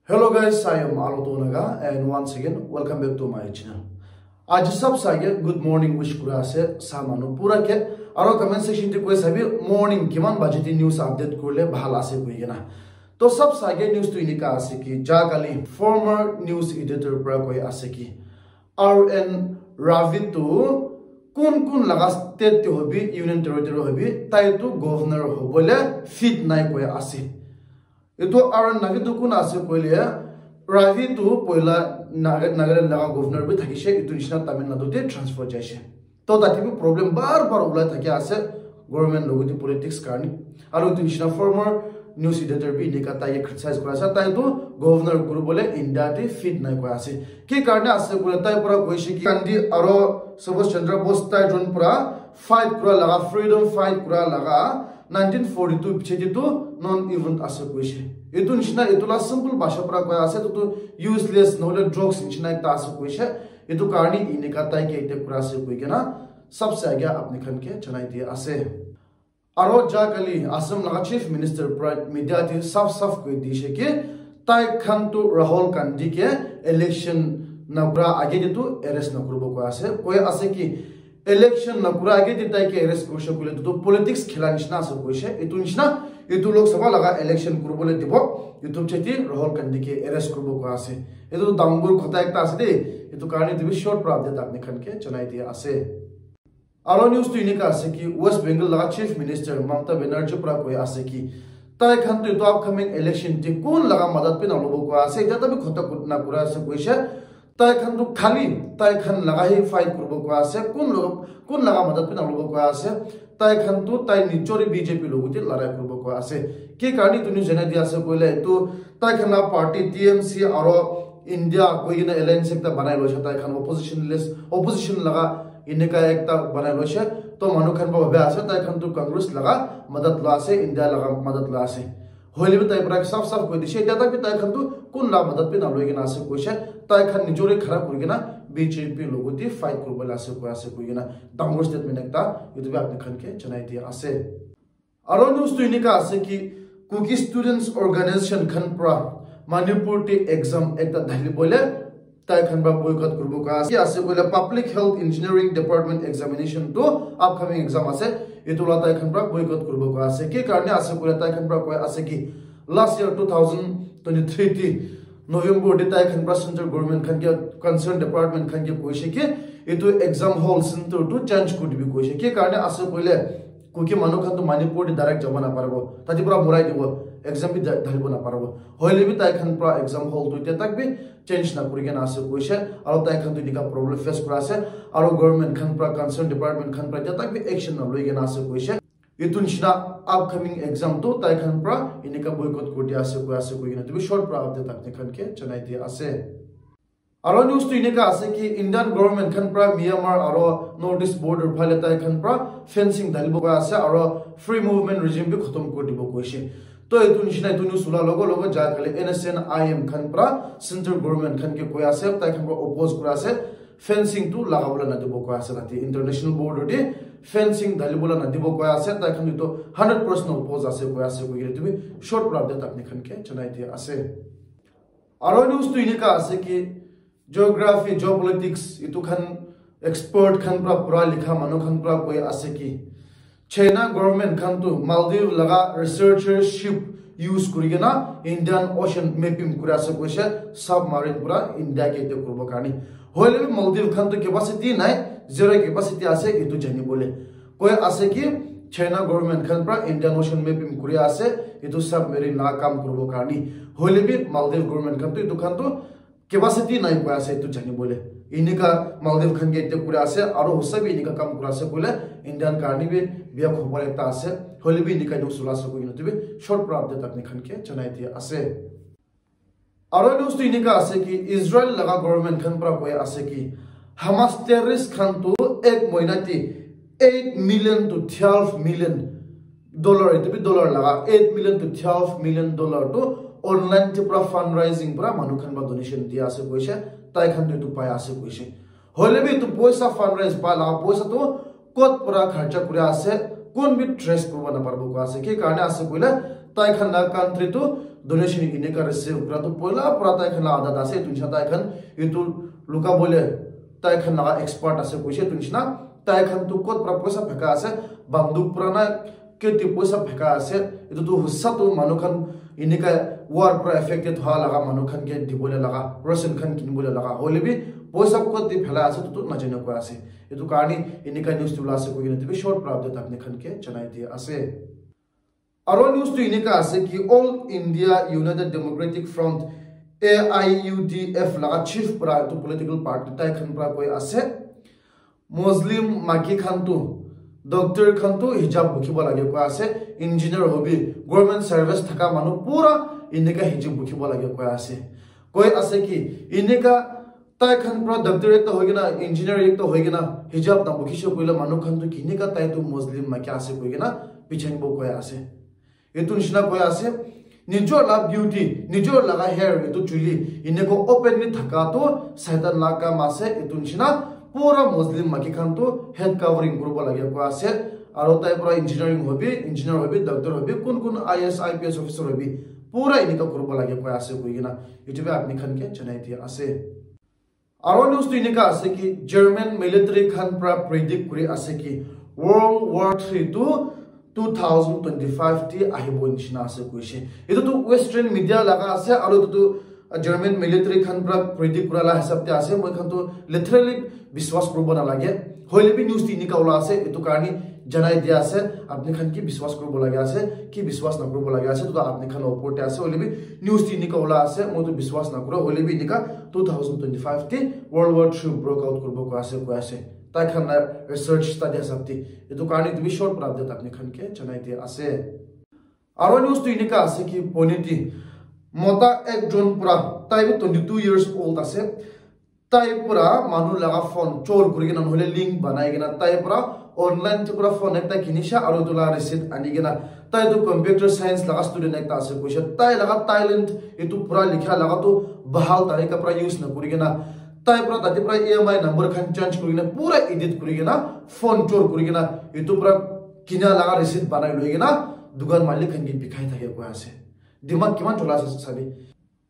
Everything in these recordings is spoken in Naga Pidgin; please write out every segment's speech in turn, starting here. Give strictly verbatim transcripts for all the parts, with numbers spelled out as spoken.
Hello guys, I am Aloto Naga and once again welcome back to my channel. Aji sab sage good morning wish kura ase sa manu pura ke, aro comment section te koi sabi morning kiman baje te news update kurle bhal ase koi kena. To sab sage news tu inika ase ki ja kali former news editor pra koi ase ki R N Ravi tu kun kun laga state te hobi, union territory hobi, tai tu governor hobole fit nai koi ase. Etu R N Ravi tu kun ase koile, Ravi tu poila Naga-, Nagaland laga governor bi thakishe, etu nishina Tamil Nadu te transfer jaishe. To tate bi problem bar bar ulai thaki ase, government logo te politics karni. Aru etu nishina former news editor bi enika tai ke criticize kura ase, tai tu governor kuribole India te fit nai koi ase. Ki karne ase koile tai pura koishe ki Gandhi aro Subhash Chandra Bose tai jon pura fight kura laga, freedom fight kura laga nineteen forty-two piche te tu non event ase koishe. Etu nishina etu la simple bhasha pura koi ase, etu tu useless nohole drugs nishina ekta ase koishe. Etu karne enika tai ke ete kura ase koi kena sabse age apni khan ke janai dia ase. Aro ja kali Assam laga chief minister pra media te saf saf koi dishe ki tai khan tu Rahul Gandhi ke election na kura age te tu arrest na kuribo koi ase, koi ase ki election na kura age te tai ke arrest kurishe koile tu politics khela nishina ase koishe. Etu nishina etu Lok Sabha laga election kuribole dibo, etu cheti Rahul Gandhi ke arrest kuribo koi ase. Etu dangor kotha ekta ase de, etu karne etu bi short pra update apni khan ke janai dia ase. Aro news tu enika ase ki West Bengal laga chief minister Mamata Banerjee pra koi ase ki tai khan tu etu upcoming election te kun laga madat bi na lobo koi ase, eta ta bi khota kut na kura ase koishe. Tai khan tu khali tai khan laga hi fight kuribo koi ase, kun lo-, kun laga madat bi na lobo koi ase. Tai khan tu tai nijor B J P logo te larai kuribo koi ase. Ki karne tu news janai dia ase koile tu tai khan la party T M C aro India koi kena alliance ekta banai loise, tai khan opposition list, opposition laga enika ekta banai loise. To manu khan pa bhabia ase tai khan tu Congress laga madat lo ase, India laga madat lo ase. Hoile bi tai pra saf saf koi dishe, eta tak bi tai khan tu kun la madat bi na loi kena ase koishe, tai khan nijore khara kuri kena B J P logo te fight kuribole ase koi ase koi kena dangor statement ekta etu bi apni khan ke janai dia ase. Aro news tu enika ase ki Kuki Students Organization khan pra Manipur te exam ekta dhalibole tai khan pra boycott kuribo koi ase. Ki ase koile Public Health Engineering Department examination tu upcoming exam ase. Etu la tai khan pra boycott kuribo koi ase. Ki karne ase koile tai khan pra koi ase ki last year two thousand twenty-three te November te tai khan pra central government khan ke, concerned department khan ke koishe ki etu exam hall center tu change kuri dibi koishe. Ki karne ase koile Kuki manu khan tu Manipur te direct jabo na paribo, tate pra morai dibo, exam bi da-, dhalibo na paribo. Hoile bi tai khan pra exam hall tu eta tak bi change na kuri kena ase koishe, aro tai khan tu enika problem face kura ase, aro government khan pra, concerned department khan pra eta tak bi action na loi kena ase koishe. Etu nishina upcoming exam tu tai khan pra enika boycott kuri dia ase koi ase koi kena etu bi short pra update apni khan ke janai dia ase. Aro news tu enika ase ki Indian government khan pra Myanmar aro North East border phale tai khan pra fencing dhalibo koi ase aro free movement regime bi khotom kuri dibo koishe. To etu nishina etu news ula logo logo ja kali N S N I M khan pra central government khan ke koi ase, tai khan pra oppose kura ase, fencing tu lagabole na dibo koi ase, tate international border te fencing dhalibole na dibo koi ase, tai khan tu hundred percent oppose ase koi ase koi kena etu bi short pra update apni khan ke janai dia ase. Aro news tu enika ase ki geography, geopolitics, etu khan expert khan pra pura likha manu khan pra koi ase ki China government khan tu Maldives laga researcher ship use kuri kena Indian Ocean mapping kuri ase koishe, submarine pra India ke ete kuribo karne. Hoile bi Maldives khan tu capacity nai, zero capacity ase etu jani bole. Koi ase ki China government khan pra Indian Ocean mapping kuri ase, etu submarine la kam kuribo karne. Hoile bi Maldives government khan tu etu khan tu capacity nai koi ase etu jani bole. Enika Maldives khan ke attack kuri ase, aro hosa bi enika kam kuri ase koile Indian karne bi biya khobor ekta ase. Hoile bi enika news ula ase koile tu bi short pra update apni khan ke janai dia ase. Aro news tu enika ase ki Israel laga government khan pra koi ase ki Hamas terrorist khan tu ek mohina te eight million to twelve million dollar, etu bi dollar laga eight million to twelve million dollar tu online te pra fundraising pra manu khan pra donation dia ase koishe, tai khan tu etu pai ase koishe. Hoile bi etu poisa fundraise pa laga poisa tu kot pra kharcha kuri ase, kun bi trace kuribo na paribo koi ase. Ki karne ase koile tai khan laga country tu donation enika receive kura tu poila pura tai khan la adat ase. Etu nisna tai khan etu luka bole tai khan laga expert ase koise. Etu nisna tai khan tu kot pra poisa pheka ase, banduk pra na keti poisa pheka ase. Etu tu husa tu manu khan enika war pra affected hoa laga manu khan ke dibole laga, ration khan kinibole laga hoile bi poisa kot te phela ase, etu tu najane koi ase. Etu karne enika news tu la ase koi kena etu bi short pra update apni khan ke janai dia ase. Aro news tu enika ase ki All India United Democratic Front, A I U D F laga chief pra etu political party tai khan pra koi ase, Muslim maki khan tu doctor khan tu hijab bukhibo lage koi ase, engineer hobi, government service thaka manu pura enika hijab bukhibo lage koi ase. Koi ase ki enika tai khan pra doctor ekta hoi kena, engineer ekta hoi kena hijab na bukhishe koile manu khan tu kinika tai tu Muslim maki ase koi kena pichanibo koi ase. Etu nishina koi ase, nijor la beauty, nijor laga hair, etu chuli eneka openly thaka tu Satan la kam ase. Etu nishina pura Muslim maki khan tu head covering kuribo lage koi ase. Aro tai pura engineering hobi, engineer hobi, doctor hobi, kun kun I A S, I P S officer hobi, pura eneka kuribo lage koi ase koi kena etu bi apni khan ke janai dia ase. Aro news tu enika ase ki German military khan pra predict kuri ase ki World War Three tu two thousand twenty-five te ahibo nishina ase koishe. Etu tu Western media laga ase, aro etu tu German military khan pra predict kura la hisab te ase. Moi khan tu literally biswas kuribo na lage. Hoile bi news te enika ola ase, etu karne janai dia ase. Apni khan ki biswas kuribo lage ase, ki biswas na kuribo lage ase, etu tu apni khan opor te ase. Hoile bi news te enika ola ase, moi tu biswas na kura. Hoile bi enika two thousand twenty-five te World War Three broke out kuribo koi ase, koi ase. Tai khan la research study hisab te. Etu karne etu bi short pra update apni khan ke janai dia ase. Aro news tu enika ase ki Poniti mota ekjon pra, tai bi twenty-two years old ase. Tai pra manu laga phone chor kuri kena, nohole link banai kena, tai pra online te pra phone ekta kinisha, aro etu la receipt ani kena, tai tu computer science laga student ekta ase koishe, tai laga talent etu pura likha laga tu bahal tarika pra use na kuri kena, tai pra tate pra E M I number khan change kuri kena, pura edit kuri kena, phone chor kuri kena, etu pra kina laga receipt banai loi kena, dukan malik khan ke bikhai thake koi ase. Dimag kiman chola ase sabi.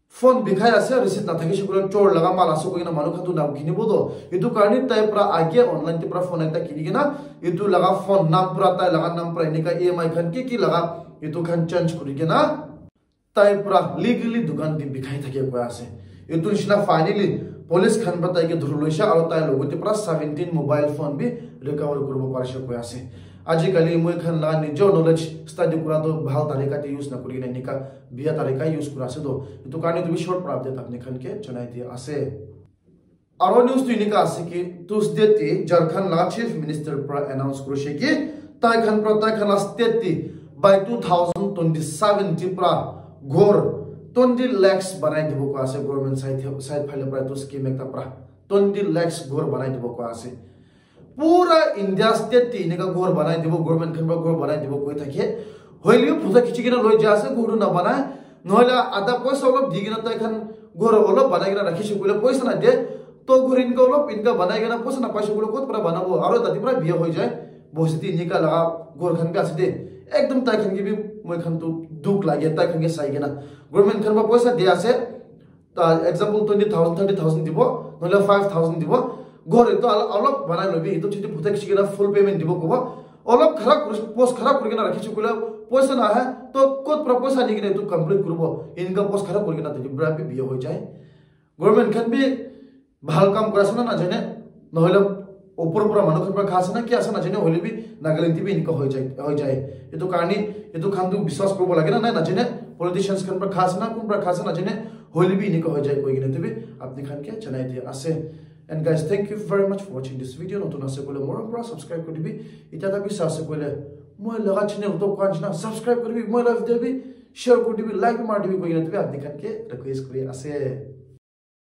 Phone bikhai ase, receipt nathakishe koile chor laga mal ase koikena manu khan tu na kinibo to. Etu karne tai pra age online te pra phone ekta kini kena, etu laga phone nam pra, tai laga nam pra enika E M I khan ki ki laga etu khan change kuri kena tai pra legally dukan te bikhai thake koi ase. Etu nishina finally police khan pra tai ke dhuri loise aro tai logote pra seventeen mobile phone bi recover kuribo parishe koi ase. Ajikali moi khan la nijor knowledge study kura to bhal tarika te use na kuri kena enika biya tarika use kura ase to. Etu karne etu bi short pra update apni khan ke janai dia ase. Aro news tu enika ase ki Tuesday te Jharkhand la chief minister pra announce kurishe ki tai khan pra, tai khan la state te by two thousand twenty-seven te pra ghor twenty lakhs banai dibo koi ase government side, side phale pra etu scheme ekta pra twenty lakhs ghor banai dibo koi ase. Pura India state te enika ghor banai dibo, government khan pra ghor banai dibo koi thake. Hoile bi photo khichi kena loi ja ase, ghor tu na banai. Nohole adha poisa olop di kena tai khan ghor olop banai kena rakhishe koile poisa na de. To ghor enika olop enika banai kena poisa na paishe koile kot pra banabo? Aro tate pra biya hoi jai. Bosti enika laga ghor khan bi ase de. Ekdom tai khan ke bi moi khan tu dukh lage, tai khan ke sai kena. Government khan pra poisa di ase. Ta example twenty thousand, thirty thousand dibo, nohole five thousand dibo. Ghor etu alo-, olop banai lobi, etu chiti bhuta kishi kena full payment dibo kobo. Olop khara kuri, post khara kuri kena rakhi chukule, poisa na ahe, to kot pra poisa ani kena etu complete kuribo. Enika post khara kuri kena thaki bra bi biya hoi jai. Government khan bi bhal kam kura ase na najane, nohole opor pura manu khan pra kha ase na ki ase najane, hoile bi Nagaland te bi enika hoi jai, hoi jai. Etu karne, etu khan tu biswas kuribo lage na nai najane, politicians khan pra kha ase na, kun pra kha ase najane, hoile bi enika hoi jai koi kena etu bi apni khan ke janai dia ase. And guys, thank you very much for watching this video. Notun ase koile morom pra subscribe kuri dibi. Itya ta bi sa ase koile moi laga channel to kwan jina subscribe kuri dibi, moi laga video bi share kuri dibi, like bi mari dibi koi kena etu bi apni khan ke request kuri ase.